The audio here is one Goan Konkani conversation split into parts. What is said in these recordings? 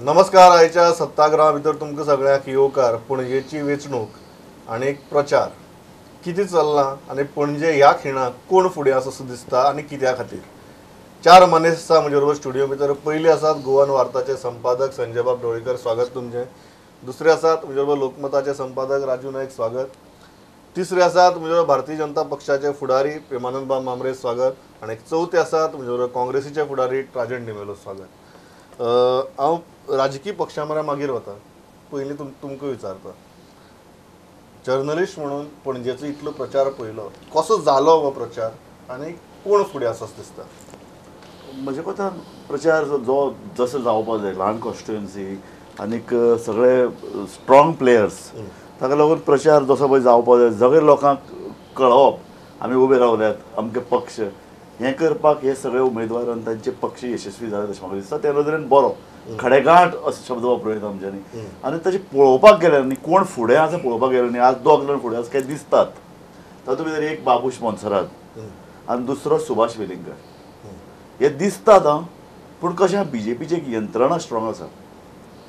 नमस्कार. आयच्या सत्ताग्रहा भितर तुमकां सगळ्यांक येवकार. पणजेची वेंचणूक आनी प्रचार कितें चल्लां आनी पणजे ह्या खिणाक कोण फुडें आसा असो दिसता आनी कित्या खातीर. चार मनीस आसा म्हजे बरोबर स्टुडियो भितर. पयले आसात गोवन वार्ताचे संपादक संजयबाब ढवळीकर, स्वागत तुमचें. दुसरे आसात म्हजे बरोबर लोकमताचे संपादक राजू नायक, स्वागत. तिसरे आसात म्हजे बरोबर भारतीय जनता पक्षाचे फुडारी प्रेमानंदबाब मामरे, स्वागत. आनी चवथे आसात म्हजे बरोबर काँग्रेसीचे फुडारी राजन डिमेलो, स्वागत. हांव राजकीय पक्षा म्हऱ्या मागीर वता, पयलीं तुमकां विचारता, जर्नलिस्ट म्हणून पणजेचो इतलो प्रचार पळयलो, कसो जालो हो प्रचार आनी कोण फुडें आसा असो दिसता? म्हज्या कोतान प्रचार जो जसो जावपाक जाय, ल्हान कॉन्स्टिट्युएन्सी आनीक सगळे स्ट्रॉंग प्लेयर्स, ताका लागून प्रचार जसो पळय जावपाक जाय, सगळे लोकांक कळोवप आमी उबे रावल्यात अमके पक्ष, हें करपाक हे सगळे उमेदवार आनी तांचे पक्ष यशस्वी जाले अशें म्हाका दिसता. त्या नदरेन बरो खडेगांठ असो शब्द वापरूं येता आमच्यांनी. आनी तशें पळोवपाक गेल्यार न्ही, कोण फुडें आसा पळोवपाक गेल्यार न्ही, आज दोग जाण फुडें आसा काय दिसतात. तातूंत भितर एक बाबूश मोन्सेरात आनी दुसरो सुभाष वेलिंगकर, हे दिसतात. हां, पूण कशें बीजेपीची एक यंत्रणा स्ट्रॉंग आसा,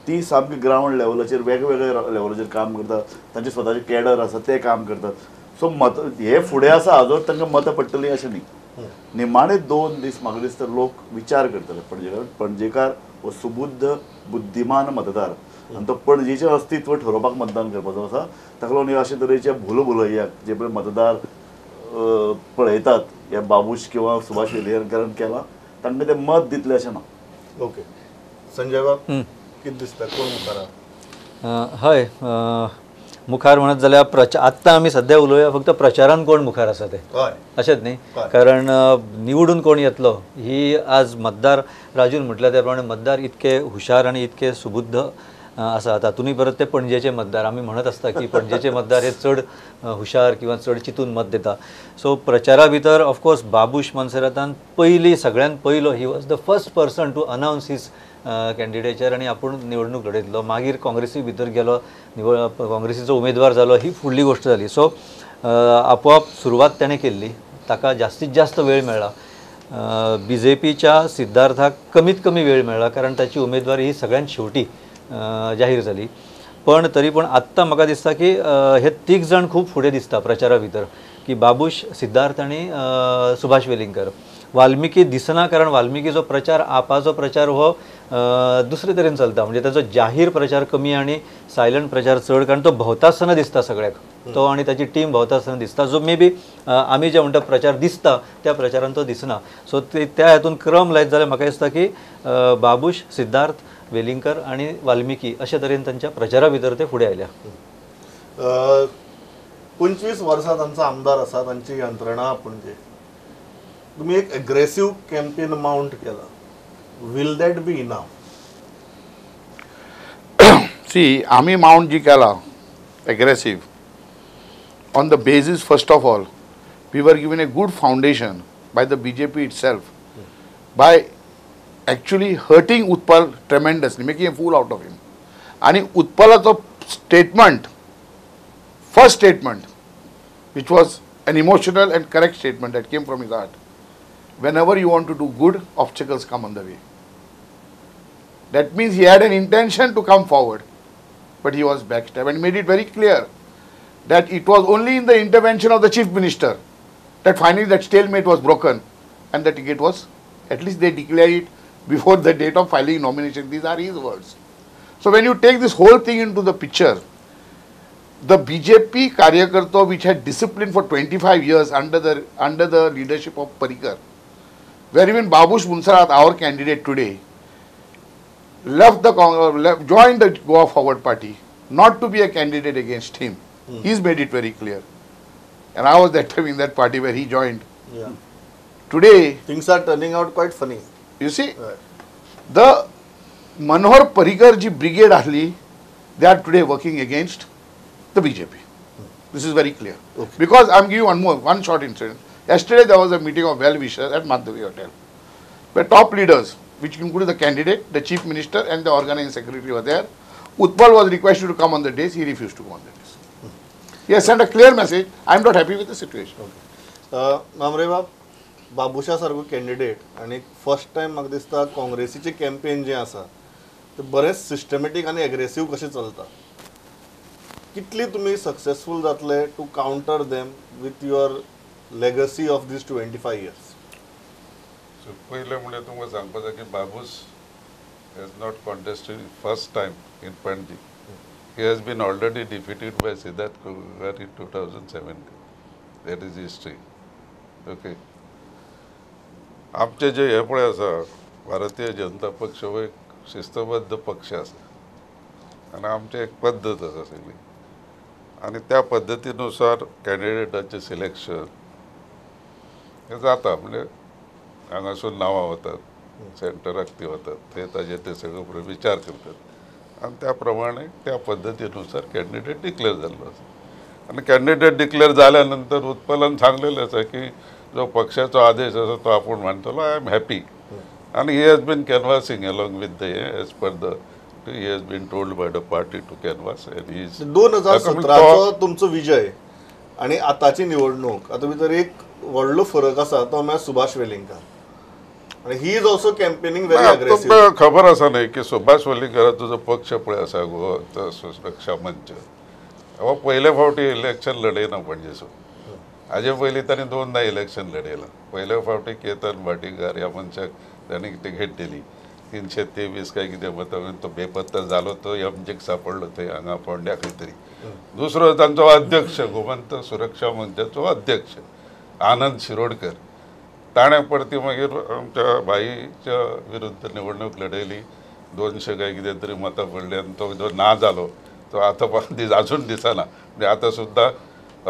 ती सामकी ग्रावंड लेवलाचेर वेगवेगळ्या लेवलाचेर काम करता, तांचे स्वताचे कॅडर आसा ते काम करतात. सो मत हे फुडें आसा हाजो तांकां मतां पडटलीं अशें न्ही. निमाणे 2 दीस म्हाका दिसता लोक विचार करतले. पणजेकार, पणजेकार हो सुबुद्ध बुद्धिमान मतदार आनी तो पणजेचें अस्तित्व ठरोवपाक मतदान करपाचो आसा. ताका लागून अशे तरेचे भुलभुलैयाक जे पळय मतदार पळयतात, ह्या बाबूश किंवा सुभाष वेलिंगकरान केलां, तांकां ते मत दितले अशें ना. ओके, संजय बाब, कितें दिसता कोण मुखार? हय, मुखार म्हणत जाल्यार आत्तां आमी सद्या उलोवया फक्त प्रचारान कोण मुखार आसा तें, अशेंच न्ही, कारण निवडून कोण येतलो ही आज मतदार, राजून म्हटल्यार त्या प्रमाणे मतदार इतके हुशार आनी इतके सुबुद्ध आसा, तातूंतय परत ते पणजेचे मतदार, आमी म्हणत आसता की पणजेचे मतदार हे चड हुशार किंवा चड चिंतून मत दिता. सो प्रचारा भितर ऑफकोर्स बाबूश मोन्सेरातान पयली, सगळ्यान पयलो, he was the first person to announce his candidature आनी आपूण निवडणूक लढयतलो. मागीर काँग्रेसी भितर गेलो, काँग्रेसीचो उमेदवार जालो, ही फुडली गोश्ट जाली. सो आपोआप सुरवात ताणें केल्ली, ताका जास्तीत जास्त वेळ मेळ्ळा. बी जे पीच्या सिद्धार्थाक कमीत कमी वेळ मेळ्ळा, कारण ताची उमेदवारी ही सगळ्यात शेवटी जाहीर जाली. पण तरी पण आत्तां म्हाका दिसता की हे तीग जाण खूब फुडें दिसता प्रचारा भितर, की बाबूश, सिद्धार्थ आनी सुभाष वेलिंगकर. वाल्मिकी दिसना, कारण वाल्मिकीचो प्रचार, आपाचो प्रचार हो दुसरे तरेन चलता, म्हणजे ताचो जाहीर प्रचार कमी आनी सायलंट प्रचार चड, कारण तो भोंवता आसतना दिसता सगळ्याक, तो आनी ताची टीम भोंवता आसतना दिसता. जो मे बी आमी जे म्हणटा प्रचार दिसता त्या प्रचारान तो दिसना. सो त्या हातून क्रम लायत जाल्यार म्हाका दिसता की बाबूश, सिद्धार्थ, वेलिंगकर आनी वाल्मिकी अशे तरेन तांच्या प्रचारा भितर ते फुडें आयल्या. 25 वर्सां तांचो आमदार आसा, तांची यंत्रणा पणजे, तुमी एक एग्रेसीव कॅम्पेन मावंट केला, will that be enough? See, आमी मावंट जी केला aggressive on the basis, first of all we were given a good foundation by the BJP itself by actually hurting Utpal tremendously, making a fool out of him. आनी उत्पलाचो statement, first statement, which was an emotional and correct statement that came from his heart, whenever you want to do good, obstacles come on the way. That means he had an intention to come forward, but he was backstabbed, and made it very clear that it was only in the intervention of the chief minister that finally that stalemate was broken and the ticket was, at least they declared it before the date of filing nomination. These are his words. So when you take this whole thing into the picture, the BJP Karyakarta, which had discipline for 25 years under the leadership of Parrikar, where even Babush Monserrate, our candidate today, left the joined the Goa Forward Party, not to be a candidate against him. He's made it very clear. And I was that time in that party where he joined. Yeah. Today, things are turning out quite funny. You see, right. The Manohar Parrikar ji brigade ahli, they are today working against the BJP. This is very clear. Okay. Because I am giving one short incident. Yesterday there was a meeting of well-wishers at Madhavi Hotel, where top leaders, which included the candidate, the chief minister and the organizing secretary were there. Utpal was requested to come on the days, he refused to go on the days. He has sent a clear message, I am not happy with the situation. Okay. Mamre बाब, बाबुशा सारको कॅन्डिडेट आनी फर्स्ट टायम म्हाका दिसता काँग्रेसीचें कॅम्पेन जें आसा ते बरेंच सिस्टमॅटीक आनी एग्रेसीव कशें चलता. कितली तुमी सक्सेसफूल जातले to counter them with your legacy of these 25 years? पयलें म्हणल्यार तुमकां सांगपाचें की Babush has not contested first time in Panaji. He has been already defeated by Siddharth Kurulkar in 2017. That is history. Okay. आमचे जे हे पळय आसा भारतीय जनता पक्ष हो एक शिस्तबद्ध पक्ष आसा आनी आमची एक पद्दत आसा सगळी आनी त्या पद्दतीनुसार कॅन्डिडेटाचें सिलेक्शन हें जाता. म्हणजे हांगासून नांवां वतात, सेंटराक ती वतात, थंय ताजेर ते सगळे विचार करतात आनी त्या प्रमाणे त्या पद्दतीनुसार कॅन्डिडेट डिक्लेअर जाल्लो आसा. आनी कॅन्डिडेट डिक्लेअर जाल्या नंतर उत्पलान सांगलेलें आसा की जो पक्षाचो आदेश आसा तो आपूण मानतलो. I am happy. आनी he has been canvassing along with the as per the he has been told by the party to canvass and he is 2017चो तुमचो विजय आनी आतांची निवडणूक हातूंत भितर एक व्हडलो फरक आसा तो म्हळ्यार सुभाष वेलिंगकार आनी he is also campaigning very aggressive. तुमकां खबर आसा न्हय की सुभाष वेलिंगकाराचो जो पक्ष पळय आसा गोवा सुरक्षा मंच हो पयले फावटी इलेक्शन लडयना पणजेसून. हाजे पयलीं तांणी दोनदा इलेक्शन लडयलां. पयले फावटी केतन भाटीकार ह्या मनशाक तांणी तिकेट दिली 323 काय कितें मतां, तो बेपत्ता जालो, तो एमजीक सापडलो थंय हांगा फोंड्या खंय तरी. दुसरो तांचो अध्यक्ष गोमंत सुरक्षा मंचाचो अध्यक्ष आनंद शिरोडकर ताणें परती मागीर आमच्या भाईच्या विरुद्ध निवडणूक लढयली, 200 काय कितें तरी मतां पडली आनी तो जो ना जालो तो आतां अजून दिसना. म्हणजे आतां सुद्दां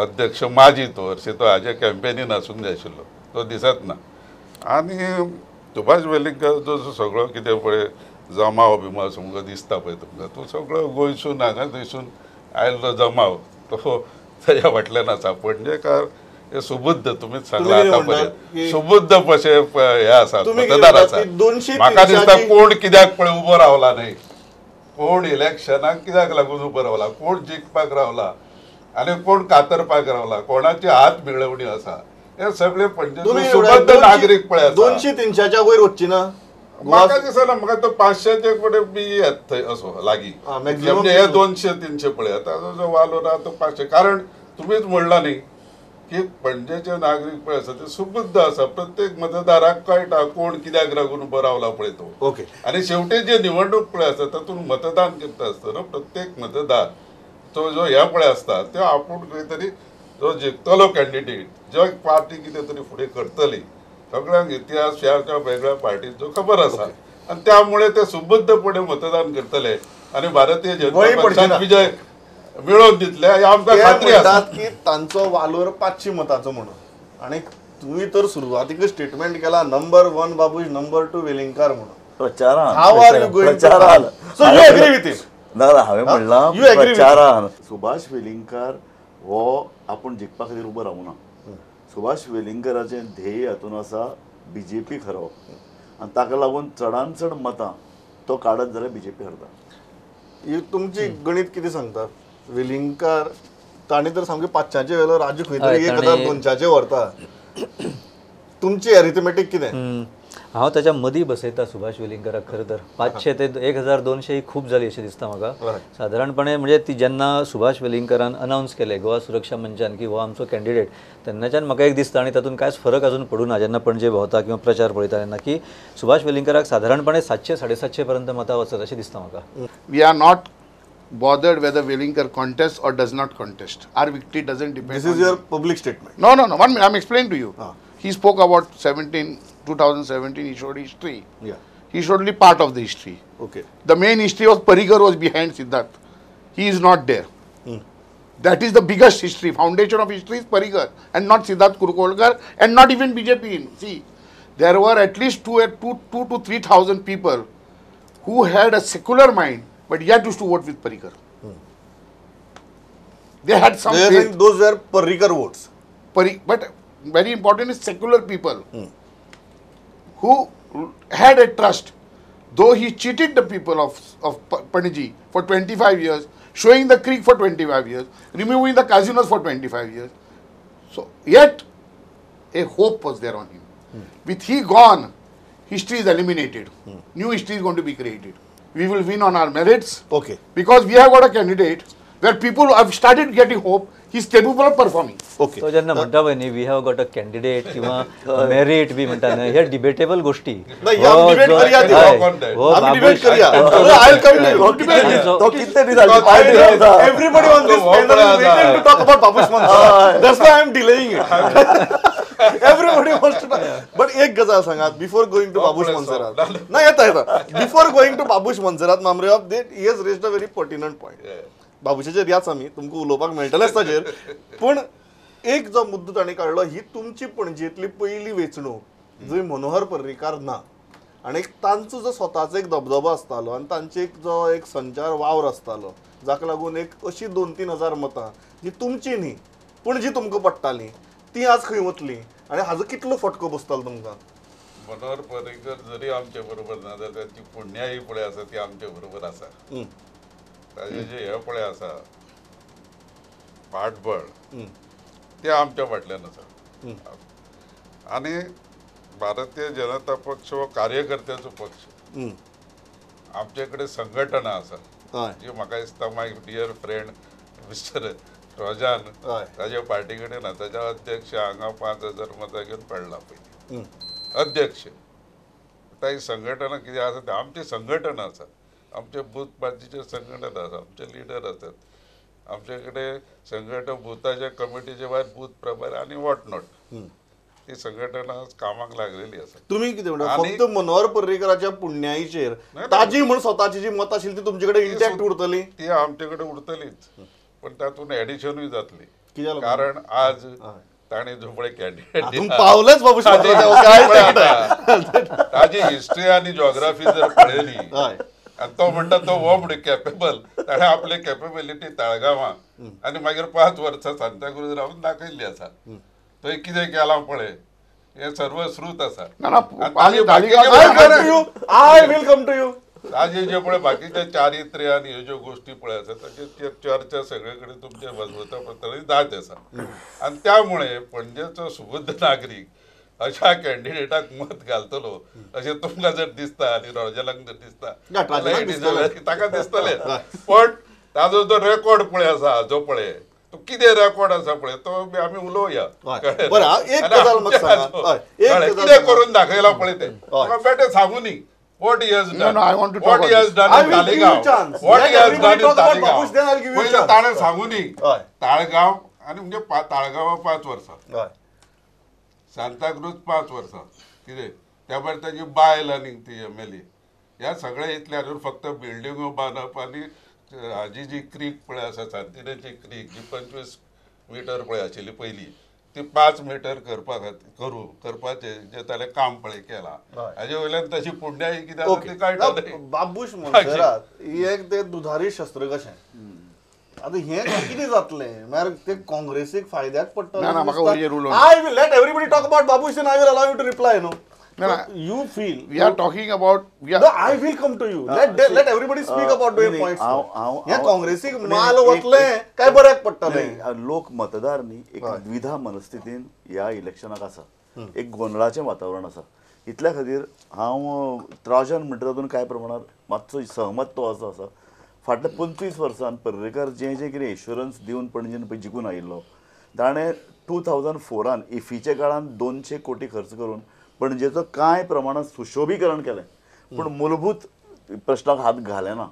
अध्यक्ष माजी तो हरशीं तो हाजे कॅम्पेनीन आसूंक जाय आशिल्लो, तो दिसत ना. आनी सुभाष वेलिंगकाराचो जो सगळो कितें पळय जमाव बिमाव तुमकां दिसता पळय तुमकां तो सगळो गोंयसून हांगा थंयसून आयिल्लो जमाव तो ताज्या फाटल्यान आसा. पणजेकार हे सुबुद्ध तुमीच सांगला आतां पर्यंत सुबुद्ध कशे हे आसा मतदार आसा. म्हाका दिसता कोण कित्याक पळय उबो रावला न्हय, कोण इलेक्शनाक कित्याक लागून उबो रावला, कोण जिखपाक रावला आनी कोण कातरपाक रावला, कोणाची हात मेळवणी आसा, हे सगळे पणजे सुबद्ध नागरीक पळय 200-300 वयर वचची ना. म्हाका दिसना, म्हाका तो 500 कडेन बी येत थंय असो लागीं, म्हणजे हे 200-300 पळय आतां जो वालोर आहा तो 500. कारण तुमीच म्हणला न्ही की पणजेचे नागरीक पळय आसा ते सुबुद्ध आसा, प्रत्येक मतदाराक कळटा कोण कित्याक लागून उबो रावला पळय तो. ओके. आनी शेवटी जे निवडणूक पळय आसा तातूंत मतदान करता आसतना प्रत्येक मतदार तो जो हे पळय आसता तो आपूण खंय तरी जो जिखतलो कॅन्डिडेट, जो पार्टी कितें तरी फुडें करतली, सगळ्यांक इतिहास ह्या त्या वेगळ्या पार्टीचो खबर आसा आनी त्यामुळे ते सुबुद्धपणे मतदान करतले आनी भारतीय जनता पक्षाक विजय मेळोवन दितले हे आमकां खात्री आसा. की तांचो वालोर 500 मतांचो म्हणून आनी तुमी तर सुरवातीकच स्टेटमेंट केला नंबर 1 बाबूश, नंबर 2 वेलिंगकार म्हणून. प्रचारान How are you going to So you agree with him? ना, हांवें म्हणलां प्रचारान सुभाष वेलिंगकार हो आपूण जिखपा खातीर उबो रावना. सुभाष वेलिंगकाराचें ध्येय हातून आसा बीजेपी हरोवप आनी ताका लागून चडान चड मतां तो काडत जाल्यार बीजेपी हरता. तुमची गणित कितें सांगता? वेलिंगकार ताणें तर सामकें 500 वेलो राजू खंय तरी 1200 व्हरता. तुमची एरिथमेटीक कितें? हांव ताच्या मदीं बसयता सुभाष वेलिंगकाराक. खरें तर 500 ते 1200 ही खूब जाली अशें दिसता म्हाका सादारणपणे. म्हणजे ती जेन्ना सुभाष वेलिंगकारान अनावन्स केलें गोवा सुरक्षा मंचान की हो आमचो कॅन्डिडेट, तेन्नाच्यान म्हाका एक दिसता आनी तातूंत कांयच फरक अजून पडूं ना जेन्ना पणजे भोंवता किंवा प्रचार पळयता तेन्ना की सुभाष वेलिंगकाराक सादारणपणे 700-750 पर्यंत मतां वचत अशें दिसता म्हाका. We are not bothered whether Welingkar contests or does not contest. Our victory doesn't depend. This is your public statement. No, no, no. 1 minute, I am explaining to you. He spoke about 2017, he showed history. Yeah. He showed only part of the history. Okay. The main history was Parrikar was behind Siddharth. He is not there. That is the biggest history. Foundation of history is Parrikar and not Siddharth Kurkolkar and not even BJP. See, there were at least 2,000 to 3,000 people who had a secular mind but yet used to vote with Parrikar. They had some faith. Those were Parrikar votes. But very important is secular people who had a trust. Though he cheated the people of Panaji for 25 years, showing the creek for 25 years, removing the casinos for 25 years. So, yet a hope was there on him. With he gone, history is eliminated. New history is going to be created. We will win on our merits. Okay. Because we have got a candidate where people have started getting hope he is capable of performing. Okay. तो जेन्ना म्हणटा पळय न्ही we have got a candidate किंवा मेरीट बी म्हणटा न्ही, हे डिबेटेबल गोष्टी. Everybody on this panel is waiting to talk about Babush Monserrate. That's why I am delaying it. Everybody wants to talk. But एक गजाल सांगात before going to Babush Monserrate. ना येता येता. Before going to Babush Monserrate, Mambre he has raised a very pertinent point. बाबूशाचेर याच आमी तुमकां उलोवपाक मेळटलेंच ताचेर, पूण एक जो मुद्दो ताणें काडलो ही तुमची पणजेंतली पयली वेंचणूक जंय मनोहर पर्रीकार ना आनी तांचो जो स्वताचो एक दबदबो आसतालो आनी तांचे एक जो एक संचार वावर आसतालो जाका लागून एक अशी 2-3 हजार मतां जी तुमची न्ही पूण जी तुमकां पडटाली ती आज खंय वतली आनी हाजो कितलो फटको बसतालो तुमकां? मनोहर पर्रीकर जरी आमचे बरोबर ना जाल्यार तांची पुण्याही पळय आसा ती आमचे बरोबर आसा. ताजे जे हे पळय आसा पाठबळ ते आमच्या फाटल्यान आसा. आनी भारतीय जनता पक्ष हो कार्यकर्त्याचो पक्ष. आमचे कडेन संघटना आसा जी म्हाका दिसता my dear friend mister Trojan ताजे पार्टी कडेन ना. ताज्या अध्यक्ष हांगा 5,000 मतां घेवन पडला पयलीं अध्यक्ष. ताजी संघटना कितें आसा ते आमची संघटना आसा. आमचे बूथ पार्टीचे संघटना आसा, आमचे लिडर आसात, आमचे कडेन संघटना बुथाच्या कमिटीचे भायर बूथ प्रभारी आनी what not ती संघटना कामाक लागलेली आसा. तुमी कितें म्हणटा फक्त मनोहर पर्रीकराच्या पुण्याईचेर ताजी म्हण स्वताची जी मतां आशिल्ली ती तुमचे कडेन इंटॅक्ट उरतली? ती आमचे कडेन उरतलीच, पण तातूंत एडिशनूय जातली. कारण आज ताणें जो पळय कॅन्डिडेट पावलेच बाबू ताजी हिस्ट्री आनी जॉग्राफी जर पळयली आनी तो म्हणटा तो हो म्हणून कॅपेबल, ताणें आपली कॅपेबिलिटी ताळगांवां आनी मागीर 5 वर्सां सांताक्रूज रावन दाखयल्ली आसा. थंय कितें केलां पळय हें सर्वश्रुत आसा. I will come to you. ताजे जे पळय बाकीचे चारित्र्य आनी ह्यो ज्यो गोश्टी पळय आसा ताचेर चर्चा सगळे कडेन तुमच्या वृत्तपत्रांनी जायत आसा. आनी त्यामुळे पणजेचो सुबुद्ध नागरीक अशा कॅन्डिडेटाक मत घालतलो अशें तुमकां जर दिसता आनी रोजनाक जर दिसता ताका दिसतलें. पण ताजो जो रेकॉर्ड पळय आसा जो पळय तो कितें रेकॉर्ड आसा पळय तो आमी उलोवया. कितें करून दाखयला पळय तें तुका बेठें सांगू न्ही. What he has done. No, I want to talk what he has done in Taleigao. What he has done in Taleigao. पयलें ताणें सांगू न्ही. ताळगांव आनी म्हणजे ताळगांवा 5 वर्सां, सांताक्रूज 5 वर्सां, कितें त्या भायर ताजी बायल आनी ती एम.एल.ए. ह्या सगळ्या इतल्या फक्त बिल्डिंगो बांदप आनी हाजी जी क्रीक पळय आसा सांतिनेची क्रीक जी 25 मिटर पळय आशिल्ली पयलीं ती 5 मिटर करपा खातीर करपाचें जें ताणें काम पळय केलां हाजे वयल्यान तशी पुण्याई कितें आसा ती कळटा. बाबूश मोन्सेरात ही एक ते दुधारी शस्त्र कशें आतां हें कितें जातलें म्हळ्यार ते काँग्रेसीक फायद्याक पडटलें. I will let everybody talk about Babush and I will allow you to reply. No You feel we are talking about we are no, I will come to you. Let everybody speak about their points. ह्या काँग्रेसीक माल वतलें काय बऱ्याक पडटलें? लोक मतदार न्ही एक द्विधा मनस्थितीन ह्या इलेक्शनाक आसा. एक गोंदळाचें वातावरण आसा. इतल्या खातीर हांव ट्राजन म्हणटा तातूंत कांय प्रमाणात मातसो सहमत तो असो आसा. फाटल्या 25 वर्सान पर्रीकर जें जें कितें एश्युरन्स दिवन पणजेन पळय जिखून आयिल्लो ताणें 2004 इफीच्या काळान 200 कोटी खर्च करून पणजेचो कांय प्रमाणात सुशोभीकरण केलें, पूण मूलभूत प्रश्नाक हात घाले ना.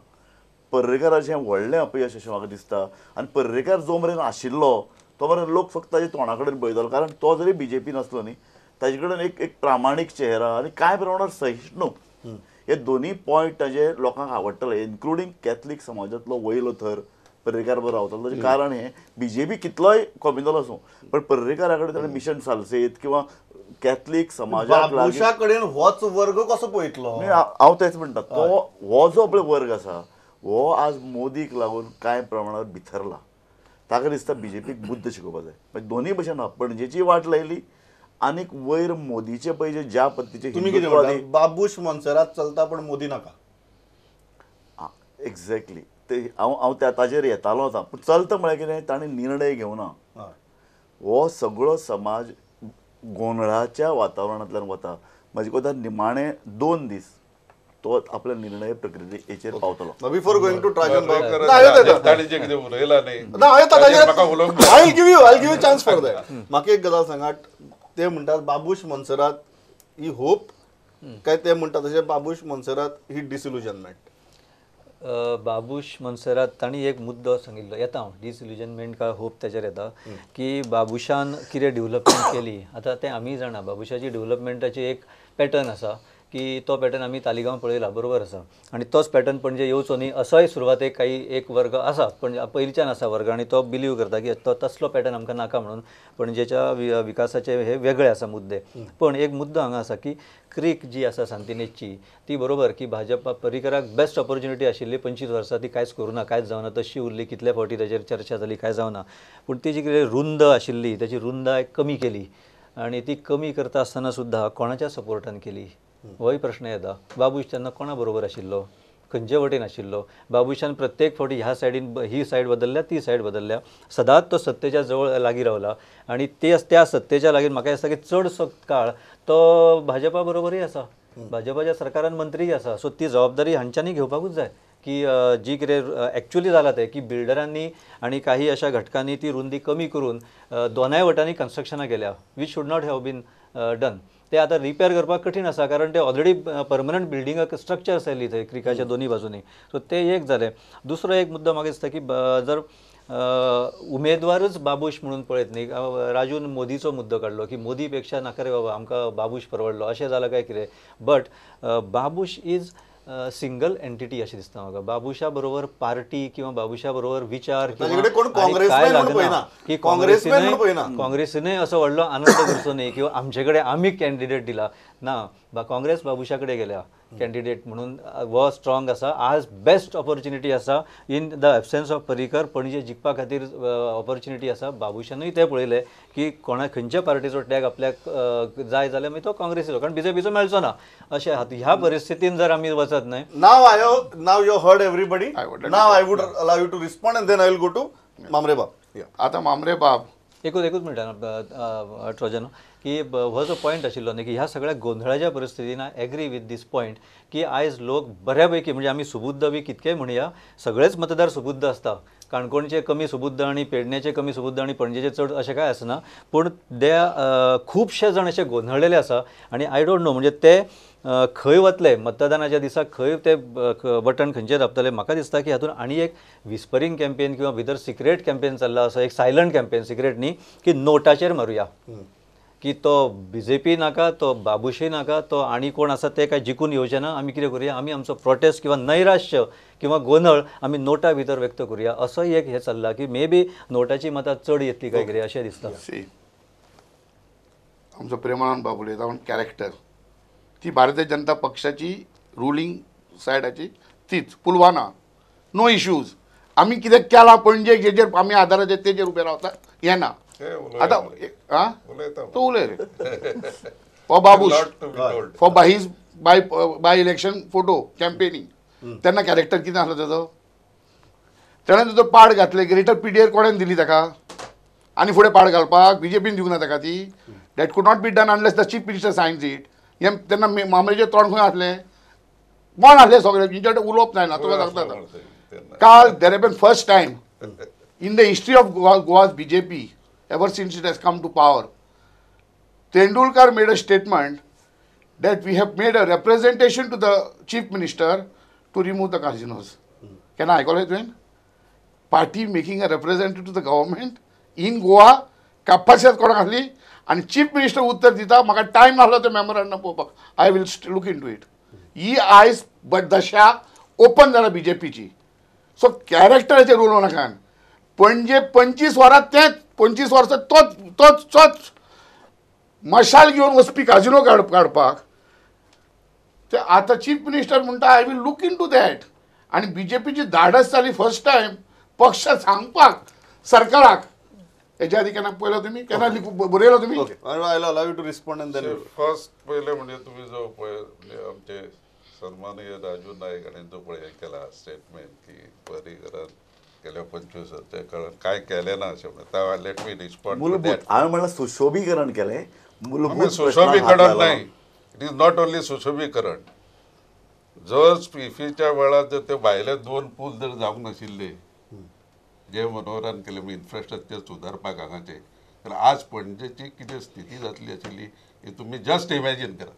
पर्रीकराचें व्हडलें अपयश अशें म्हाका दिसता. आनी पर्रीकर जो मेरेन आशिल्लो तो मेरेन लोक फक्त ताच्या तोंडा कडेन पळयतालो, कारण तो जरी बीजेपी नासलो न्ही ताजे कडेन एक एक प्रामाणीक चेहरा आनी कांय प्रमाणात सहिष्णू हे दोन्ही पॉयंट ताजे लोकांक आवडटले, इन्क्लुडींग कॅथलीक समाजांतलो वयलो थर पर्रीकार बरोबर रावतालो. ताचें कारण हें बीजेपी कितलोय कॉमिनल आसूं पण पर्रीकारा कडेन ताणें मिशन सालसेत किंवा कॅथलीक समाजाक बाबूशा कडेन होच वर्ग कसो पळयतलो? हांव तेच म्हणटा, तो हो जो पळय वर्ग आसा हो आज मोदीक लागून कांय प्रमाणात भितरला. ताका दिसता बीजेपीक बुद्द शिकोवपा जाय. म्हणजे दोन्ही भशेन पणजेची वाट लायली आनीक वयर मोदीचे पळय जे ज्या पद्दतीचे तुमी कितें म्हणटा बाबूश मोन्सेरात चलता पण मोदी नाका? एक्झॅक्टली ते हांव हांव त्या ताजेर येतालो आतां. पूण चलता म्हळ्यार कितें ताणें निर्णय घेवना. हो सगळो समाज गोंदळाच्या वातावरणांतल्यान वता. म्हजे कोता निमाणे 2 दीस तो आपल्या निर्णय प्रक्रियेचेर पावतलो. बिफोर गोइंग टू ट्राजन ताणी जे कितें उलयलां न्ही I give you, I give you chance for that. म्हाका एक गजाल सांगात, ते म्हणटात बाबूश मोन्सेरात ही होप काय ते म्हणटात तशें बाबूश मोन्सेरात ही डिसइल्युजनमेंट? बाबूश मोन्सेरात तांणी एक मुद्दो सांगिल्लो, येता हांव डिसइल्युजनमेंट काय होप ताचेर येता की बाबूशान कितें डेवलपमेंट केली. आतां तें आमी जाणा बाबूशाची डेवलपमेंटाची एक पॅटर्न आसा की तो पॅटर्न आमी तालिगांव पळयला, बरोबर आसा, आनी तोच पॅटर्न पणजे येवचो न्ही असोय सुरवातेक काही एक वर्ग आसा, पण पयलींच्यान आसा वर्ग आनी तो बिलीव करता की तो तसलो पॅटर्न आमकां नाका म्हणून पणजेच्या विकासाचे हे वेगळे आसा मुद्दे. पण एक मुद्दो हांगा आसा की क्रीक जी आसा सांतिनेजची ती बरोबर की भाजपा पर्रीकराक बेस्ट ऑपॉर्च्युनिटी आशिल्ली 25 वर्सां ती कांयच करूं ना, कांयच जावना, तशी उरली, कितले फावटी ताचेर चर्चा जाली, कांय जावना. पूण ती जी कितें रुंद आशिल्ली ताची रुंदाय कमी केली आनी ती कमी करता आसतना सुद्दां कोणाच्या सपोर्टान केली होय प्रश्न येता. बाबूश तेन्ना कोणा बरोबर आशिल्लो, खंयचे वटेन आशिल्लो? बाबूशान प्रत्येक फावटी ह्या सायडीन ही सायड बदलल्या, ती सायड बदलल्या, सदांच तो सत्तेच्या जवळ लागीं रावला आनी ते त्या सत्तेच्या लागीं म्हाका दिसता की चडसो काळ तो भाजपा बरोबरूय आसा, भाजपाच्या सरकारान मंत्रीय आसा. सो ती जबाबदारी हांच्यांनी घेवपाकूच जाय की जी कितें एक्चुअली जालां तें की बिल्डरांनी आनी काही अशा घटकांनी ती रुंदी कमी करून दोनाय वटांनी कन्स्ट्रक्शनां केल्या, which should not have been done. ते आतां रिपेर करपाक कठीण आसा कारण ते ऑलरेडी परमनंट बिल्डिंगाक स्ट्रक्चर्स आयली थंय क्रिकाच्या दोनूय बाजूंनी. सो ते एक जालें. दुसरो एक मुद्दो म्हाका दिसता की जर उमेदवारच बाबूश म्हणून पळयत न्ही, राजून मोदीचो मुद्दो काडलो की मोदी पेक्षा नाका रे बाबा आमकां बाबूश परवडलो, अशें जालां काय कितें? But Babush is single entity अशें दिसता म्हाका. बाबूशा बरोबर पार्टी किंवा बाबूशा बरोबर विचार काय लागना की काँग्रेसीनय असो व्हडलो आनंद करचो न्ही किंवा आमचे कडेन आमी कॅन्डिडेट दिला ना, काँग्रेस बाबूशा कडेन गेल्या कॅन्डिडेट म्हणून हो स्ट्रॉंग आसा. आज बेस्ट ऑपॉर्च्युनिटी आसा in the absence of Parrikar Panaji जिखपा खातीर ऑपॉर्च्युनिटी आसा. बाबूशानूय तें पळयलें की कोणा खंयच्या पार्टीचो टॅग आपल्याक जाय जाल्यार मागीर तो काँग्रेसीचो, कारण बीजेपीचो मेळचो ना. अशें ह्या परिस्थितीन जर आमी वचत न्हय. Now I now you heard everybody, now I would allow you to respond and then I will go to Mambre बाब. आतां मामरे बाब एकूच मिनटां ट्रोजन की हो जो पॉयंट आशिल्लो न्ही की ह्या सगळ्या गोंधळाच्या परिस्थितीन I agree with this point की आयज लोक बऱ्यापैकी म्हणजे आमी सुबुद्ध बी कितकेय म्हणया, सगळेच मतदार सुबुद्ध आसता, काणकोणचे कमी सुबुद्ध आनी पेडण्याचे कमी सुबुद्ध आनी पणजेचे चड अशें कांय आसना, पूण दे खुबशे जाण अशे गोंधळलेले आसा आनी I don't know म्हणजे ते खंय वतले मतदानाच्या दिसा, खंय ते बटन खंयचे दाबतले. म्हाका दिसता की हातूंत आनी एक विस्परींग कॅम्पेन किंवा भितर सिक्रेट कॅम्पेन चल्ला असो एक सायलंट कॅम्पेन, सिक्रेट न्ही की नोटाचेर मारुया की तो बीजेपी नाका, तो बाबूशय नाका, तो आनी कोण आसा ते काय जिखून येवचे ना, आमी कितें करुया, आमी आमचो प्रोटेस्ट किंवा नैराश्य किंवा गोंधळ आमी नोटा भितर व्यक्त करुया, असोय एक हें चल्लां की मे बी नोटाची मतां चड येतली काय कितें अशें दिसता. आमचो प्रेमानंद बाब उलयता कॅरेक्टर ती भारतीय जनता पक्षाची रुलींग सायडाची तीच पुलवाना नो इश्यूज. आमी कितें केलां पणजे जेचेर आमी आदाराचेर तेजेर उबे रावता येना. आतां आं तो उलय रे हो Babush for by his by election photo campaigning तेन्ना कॅरेक्टर कितें आसलो तेजो, तेणें तेजो पाड घातले ग्रेटर पिडियर कोणें दिली ताका आनी फुडें पाड घालपाक बीजेपीन दिवंक ना ताका ती. That could not be done unless the chief minister signs it. हें तेन्ना मामरेचें तोंड खंय आसलें, कोण आसलें सगळें तेंचे कडेन उलोवप जायना. तुका सांगता काल there have been first time in the history of Goa's BJP ever since it has come to power, Tendulkar made a statement that we have made a representation to the chief minister to remove the casinos. Can I call it when? Party making a representative to the government in Goa, कापासियात कोणाक आसली आनी चीफ मिनिस्टर उत्तर दिता म्हाका टायम नासलो ते मेमोरंडम पळोवपाक, I will look into it. ही आयज बट दशा ओपन जाला बीजेपीची. सो कॅरेक्टराचेर उलोवं नाका. पणजे 25 वरां तेंच 25 वर्सां तोच तोच तोच मशाल घेवन वचपी काजिनो काडपाक ते आतां चीफ मिनिस्टर म्हणटा I will look into that. आनी बीजेपीची धाडस जाली फर्स्ट टायम पक्ष सांगपाक सरकाराक. हेच्या आदी केन्ना पळयलो तुमी, केन्ना बरयलो तुमी? I will allow you to respond and then first पयलें म्हणजे तुमी जो पळय आमचे सन्माननीय राजू नायक हाणें जो पळय केला स्टेटमेंट की पर्रीकरान गेल्या 25 वर्सां काळान कांय केलें ना अशें म्हणटा, let me respond. मूलभूत हांवें म्हणल्यार सुशोभीकरण केलें, मूलभूत सुशोभीकरण न्हय, it is not only सुशोभीकरण. जो इफीच्या वेळार जर ते भायले 2 पूल जर जावंक नाशिल्ले जे मनोहरान केले इन्फ्रास्ट्रक्चर सुदारपाक हांगाचे, तर आज पणजेची कितें स्थिती जातली आशिल्ली ही तुमी जस्ट इमॅजीन करा.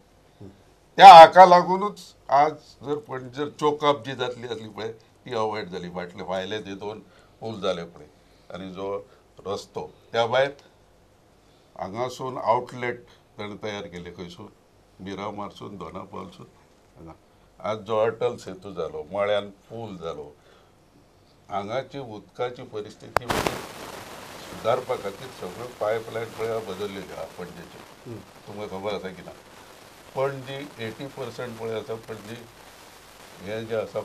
त्या हाका लागूनच आज जर पणजे चोकअप जी जातली आसली पळय ती अवॉयड जाली. फाटले भायले जे 2 पूल जाले पळय आनी जो रस्तो त्या भायर हांगासून आउटलेट ताणें तयार केले खंयसून मिरामारसून दोना पावलसून हांगा आज जो अटल सेतू जालो, मळ्यान पूल जालो, हांगाची उदकाची परिस्थिती सुदारपा खातीर सगळ्यो पायपलायन पळय बदललेल्यो आहा पणजेच्यो. तुमकां खबर आसा की ना पणजी 80% पळय आसा पणजी हें जें आसा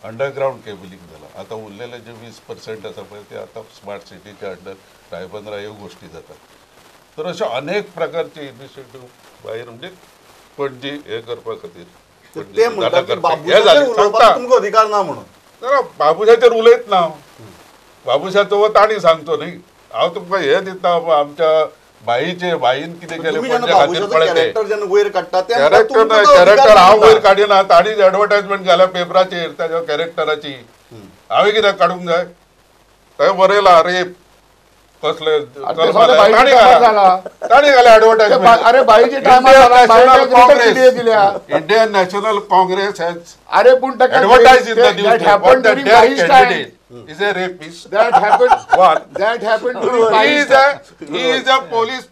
अंडरग्रावंड केबलिंग जालां. आतां उरलेले जे 20% आसा पळय ते आतां स्मार्ट सिटीच्या अंडर रायबंदरा ह्यो गोश्टी जातात. तर अशे अनेक प्रकारचे इनिशिएटीव भायर म्हणजे पणजी हें करपा खातीर ते म्हणटात की बाबूशाचेर उलोवपाक तुमकां अधिकार ना म्हणून. ना बाबूशाचेर उलयत ना, बाबूशाचो तांणी सांगचो न्ही. हांव तुमकां हें दिता आमच्या बाईचे बाईन कितें केलें कॅरेक्टर हांव वयर काडिना, तांणीच एडवर्टायजमेंट घाल्या पेपराचेर ताच्या कॅरेक्टराची. हांवें कित्याक काडूंक जाय? थंय बरयला रेप कसले तांणी घालें advertisement. Indian National Congress has advertise in the newspaper candidate is a rapist. That happened. One. That happened during he is a police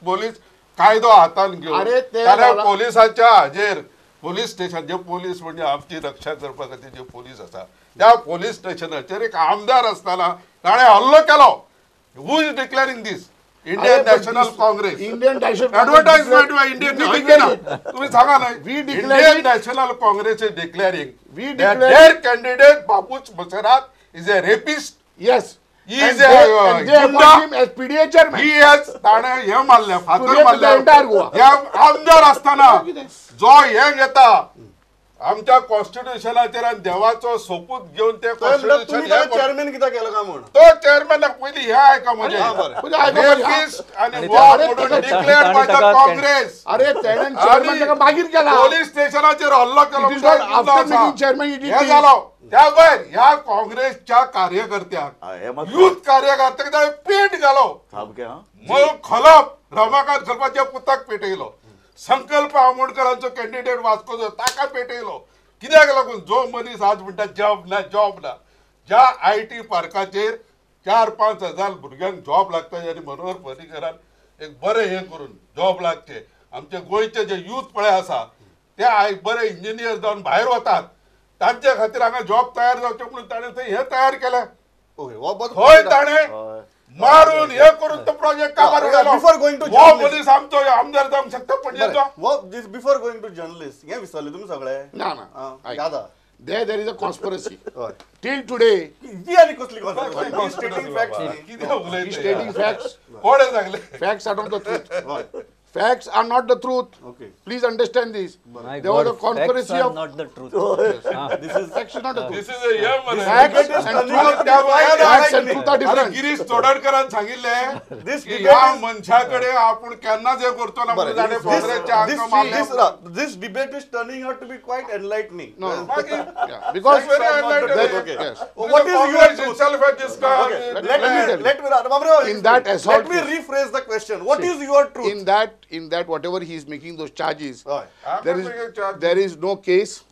कायदो हातान घेवन ताणें पोलिसाच्या हाजेर पोलीस स्टेशन जे पोलीस म्हणजे आमची रक्षा करपा खातीर जे पोलीस आसा त्या पोलीस स्टेशनाचेर एक आमदार आसतना ताणें हल्लो केलो. Who is declaring this? Indian National Congress. Indian National advertisement by Indian. तुम्ही सांगा ना. Indian National Congress is declaring their candidate Babush Monserrate is a rapist. Yes. He is a they appoint him as PDA chairman. He has ताणे हे मारले, फातर मारले. हे आमदार असताना जो हे घेता आमच्या कॉन्स्टिट्युशनाचेर आनी देवाचो सोपूत घेवन ते कॉन्स्टिट्युशन चेअरमॅन कित्याक केलो काय म्हूण तो चेअरमॅनाक पयलीं हे आयका म्हजें रेपिस्ट आनी म्हणून डिक्लेअर्ड बाय the Congress. अरे तेणें चेअरमॅन ताका मागीर केला, पोलीस स्टेशनाचेर हल्लो केलो, हे जालो. त्या भायर ह्या काँग्रेसच्या कार्यकर्त्याक युथ कार्यकर्त्याक ताणें पेट घालो. मग खलप रमाकांत खलपाच्या पुताक पेटयलो, संकल्प आमोणकरांचो कॅन्डिडेट वास्कोचो ताका पेटयलो. कित्याक लागून जो मनीस आज म्हणटा जॉब ना जॉब ना, ज्या I T पार्काचेर 4-5 हजार भुरग्यांक जॉब लागता आनी मनोहर पर्रीकरान एक बरें हें करून जॉब लागचे. आमचे गोंयचे जे यूथ पळय आसा ते बरे इंजिनियर जावन भायर वतात तांचे खातीर हांगा जॉब तयार जावचे म्हणून ताणें थंय हें तयार केलें. थंय ताणें मारून हे करून तो प्रोजेक्ट काबार केलो. बिफोर गोइंग टू हो मनीस आमचो आमदार जावंक शकता पणजेचो. बिफोर गोइंग टू जर्नलिस्ट हें विसरले तुमी सगळे. ना ना याद there is a conspiracy till today. ही आनी कसली कॉन्स्पिरसी? Stating facts. कितें उलयता? Stating facts. कोण सांगलें? Facts are not the truth. Facts are not the truth. Okay. Please understand this. My there was God, a conspiracy facts are of not the truth. This is facts is not the truth. This is a young man. Facts and truth. Facts and truth are different. Girish तोडणकरान सांगिल्लें की ह्या मनशा कडेन आपूण केन्नाच हें करचो ना म्हणून ताणें काँग्रेसच्या आंक मारलें. This debate is turning out to be quite enlightening. No. Yeah. Because very enlightening. Okay. Yes. What is your truth? Itself has discussed. Okay. Let me in that assault. Let me rephrase the question. What is your truth? In that whatever he is making those charges, there is no case,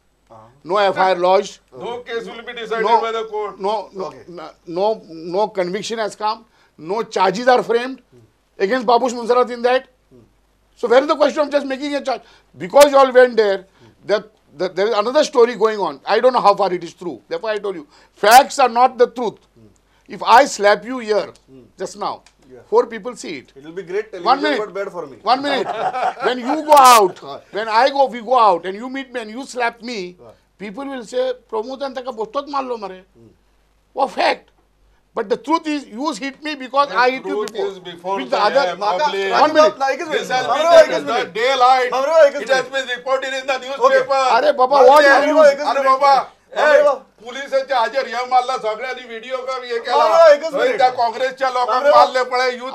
no FIR lodged. No case will be decided by the court. No conviction has come. No charges are framed against Babush Monserrate in that. So where is the question of just making a charge? Because you all went there, that there is another story going on. I don't know how far it is true. Therefore I told you, facts are not the truth. If I slap you here just now, 4 people see it. It will be great television, 1 minute, but bad for me. 1 minute. When you go out, when I go, we go out, and you meet me and you slap me, people will say, Promodan taka bostot marlo mare. Well, fact. But the truth is, you hit me because I hit you before. Before with the other. 1 minute. This has been the daylight. It has been reported in the newspaper. Arey baba, what are you? Arey baba. पुलिसाच्या हाजेर हे मारला सगळ्यांनी व्हिडिओ हे केला त्या काँग्रेसच्या लोकांक मारले पळय युथ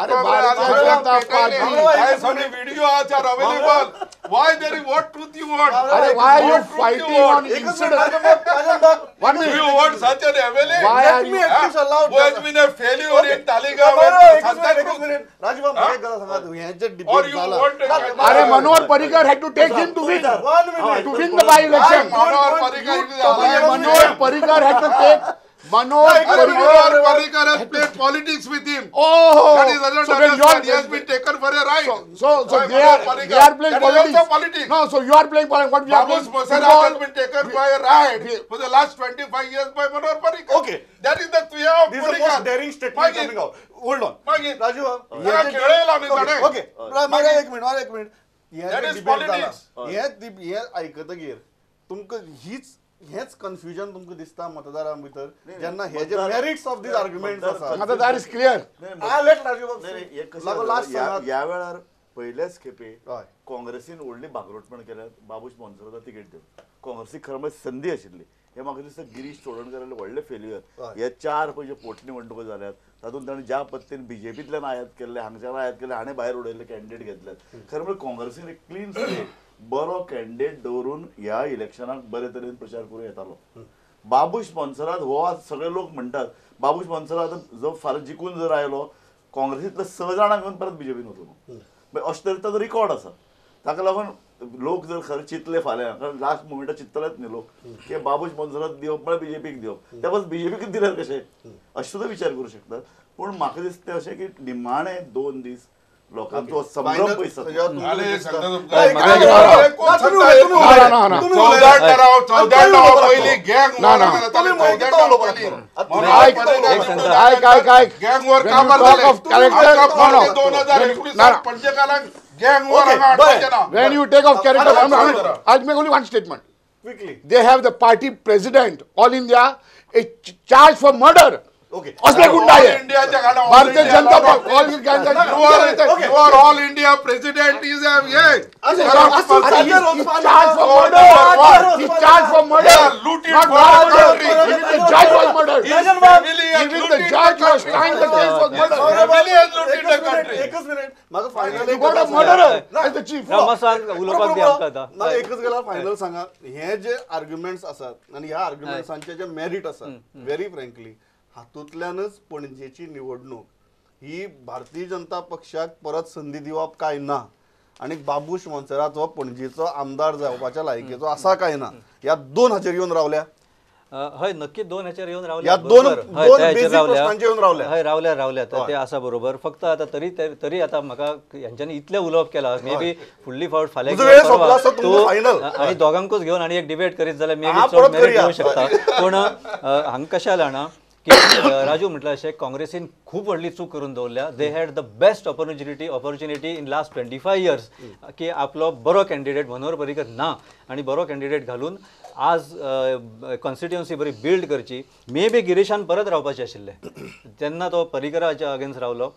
काँग्रेस सगळे व्हिडिओ आसात available. Why there is what truth you want? Arey, why are you fighting on incident? One minute. You want such an MLA? Why are you at least allowed? Who has been a failure in Taleigao? एक मिनिट राजू बाब, एक गजाल सांगात, हें जे डिबेट जाला. अरे, Manohar Parrikar had to take him to win. One minute. To win the by election. Manohar Parrikar Manohar Parrikar had to take Manohar Parrikar, Parrikar has played politics with him. Oh, that is doesn't so when you understand. He has been taken for a ride. So By they are Manohar Parrikar. They are playing That is politics. also politics. No, so you are playing politics. What we are Babush playing Monserrate football. Has been taken by a ride for the last 25 years by Manohar Parrikar. Okay. That is the tuya of This is the Parrikar. most daring statement मागीर coming out. Hold on. मागीर राजू बाब, ताका खेळयला न्ही ताणें. ओके, मागीर एक मिनिट, एक मिनिट. हें That J is debate politics. जाला, हें आयकतगीर तुमकां हीच हेच कन्फ्युजन तुमकां दिसता मतदारां भितर, जेन्ना हे जे मेरिट्स ऑफ these arguments आसा? मतदार is clear. Let Raju बाब नाही, नाही, हे कशें लागो जाता, लास्ट सांगात. ह्या वेळार पयल्याच खेपे काँग्रेसीन व्हडली भागरोटपण केल्यात बाबूश मोन्सेराताक तिकेट दिवन. काँग्रेसीक खरें म्हळ्यार संदी आशिल्ली. हे म्हाका दिसता गिरीश चोडणकाराले व्हडलें फेल्युअर. हे चार पळय जे पोटनिवडणुको जाल्यात तातूंत ताणें ज्या पद्दतीन बीजेपींतल्यान आयात केल्ले, हांगच्यान आयात केल्ले, हाणें भायर उडयल्ले कॅन्डिडेट घेतल्यात. खरें म्हळ्यार काँग्रेसीन एक क्लीन स्लेट बरो कॅन्डिडेट दवरून ह्या इलेक्शनाक बरे तरेन प्रचार करूं येतालो. बाबूश मोन्सेरात हो आज सगळे लोक म्हणटात, बाबूश मोन्सेरात जो फाल्यां जिखून जर आयलो, काँग्रेसींतले स जाणांक घेवन परत बीजेपीन वतलो. अशें तरेन ताजो रिकॉर्ड आसा. ताका लागून लोक जर खरें चिंतले फाल्यां, कारण लास्ट मुमेंटाक चिंततलेच न्ही लोक की बाबूश मोन्सेरात दिवप म्हळ्यार बीजेपीक दिवप, त्या परस बीजेपीक दिल्यार कशें, अशें सुद्दां विचार करूं शकतात. पूण म्हाका दिसता अशें की निमाणे 2 दीस लोकांचो संभ्रम Final पयस जातलो. तुमकां आले दिसता. सांगता तुमकां. नाही, नाही, कोण तुम्ही सांगता? उलय, तुम्ही ना, उलय. ना, ना. तुम्ही उलय. 14 ठराव, 14 तुम्ही ठराव उलय. पहिली गँग ना, ना. तुम्ही किती उलोवपाक लागलो? म्हणून ऐक, ऐक ऐक, ऐक, ऐक. गँग वॉर When का you बरं talk जालें? of character, no, no. 2019 ना, ना. पणजेकारांक गँग वॉर Okay, हांगा हाडपाचें ना. When you take off character, आता I'll make only one statement. Quickly. They have the party president, all India, a charge for murder. Okay. असले गुंड आहे. इंडियाच्या गाडा भारतीय जनता पक्ष all India. You are all India president is a Charge for murder. He charged for murder. They are looted Not for the murder. country. Even the judge was murdered. His family has Even the looted judge the was country. trying the case was murder. Family has looted the country. एकच मिनिट, म्हाका final You got a murderer as the chief. राव, मातसो आज उलोवपाक दी आमकां आतां. म्हाका एकच गजाल फायनल सांगा, हे जे आर्ग्युमेंट्स आसात आनी ह्या आर्ग्युमेंट्सांचे जे मेरीट आसा, व्हेरी फ्रँकली हातूंतल्यानच पणजेची निवडणूक ही भारतीय जनता पक्षाक परत संदी दिवप काय ना आनी बाबूश मोन्सेरात हो पणजेचो आमदार जावपाच्या लायकीचो आसा काय ना, ह्या दोन हाचेर येवन रावल्या. हय, नक्की दोन ह्याचेर येवन रावल्या. ह्या दोन बरोबर. हय, दोन त्या ह्याचेर basic रावल्या. प्रश्नांचेर येवन रावल्या. हय, रावल्या रावल्या, तर ते आसा बरोबर. फक्त आतां तरी तरी आतां म्हाका हेंच्यांनी इतलें उलोवप केलां, मे बी फुडली फावट फाल्यां तुजो किंवा वेळ परवा सोंपला, सो तुमकां तूं final. आनी दोगांकूच घेवन आनी एक डिबेट करीत जाल्यार मे हा, बी चड परत मेरीट करूया. येवं शकता. पूण हांगा कशें जालां जाणा की राजू म्हटलं अशें, काँग्रेसीन खूब व्हडली चूक करून दवरल्या. They had the best opportunity in last 25 years की आपलो बरो कॅन्डिडेट मनोहर पर्रीकर ना आनी बरो कॅन्डिडेट घालून आज कॉन्स्टिट्युएन्सी बरी बिल्ड करची. मे बी गिरीशान परत रावपाचें आशिल्लें, तेन्ना तो पर्रीकराच्या अगेन्स्ट रावलो,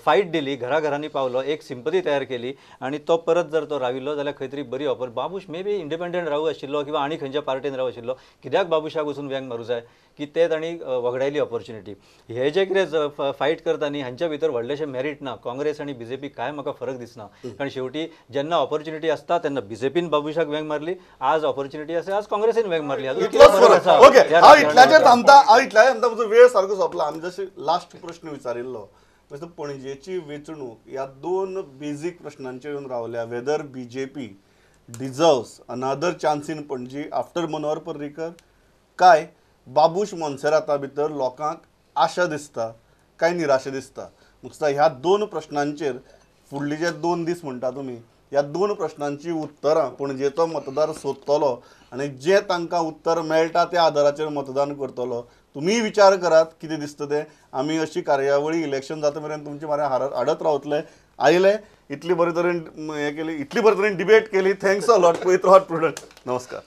फायट दिली, घराघरांनी पावलो, एक सिंपती तयार केली आनी तो परत जर तो राविल्लो जाल्यार खंय तरी बरी ऑपर. बाबूश मे बी इंडिपेंडंट रावू आशिल्लो किंवा आनी खंयच्या पार्टीन रावू आशिल्लो, कित्याक बाबूशाक वचून वेंग मारूं जाय की ते तांणी वगडायली ऑपॉर्च्युनिटी. हे जे कितें फायट करता न्ही हांच्या भितर व्हडलेशें मेरीट ना. काँग्रेस आनी बीजेपी काय म्हाका फरक दिसना, कारण शेवटी जेन्ना ऑपॉर्च्युनिटी आसता तेन्ना बीजेपीन बाबूशाक वेंग मारली, आज ऑपॉर्च्युनिटी आसा आज काँग्रेसीन वेंग मारली. हातूंत कितें इतलोच फरक फरक. आसा? ओके, ह्या हांव इतल्याचेर राजकारणांत. थांबता, हांव इतल्याचेर थांबता, म्हजो वेळ सारको सोंपला. आमी जशें लास्ट प्रश्न विचारिल्लो, म्हणजे पणजेची वेंचणूक ह्या दोन बेजीक प्रश्नांचेर येवन रावल्या, whether BJP deserves another chance in Panaji after Manohar Parrikar काय बाबूश मोन्सेराता भितर लोकांक आशा दिसता काय निराशा दिसता. म्हाका ह्या दोन प्रश्नांचेर फुडले जे 2 दीस म्हणटा तुमी, ह्या दोन प्रश्नांची उत्तरां पणजेचो मतदार सोदतलो आनी जे तांकां उत्तर मेळटा त्या आदाराचेर मतदान करतलो. तुमी विचार करात कितें दिसता तें. आमी अशी कार्यावळी इलेक्शन जाता मेरेन तुमचे म्हऱ्यान हाडत रावतले. आयले इतली बरे तरेन हें केली, इतली बरे तरेन डिबेट केली, thanks a lot. पळयत रावात प्रुडंट. नमस्कार.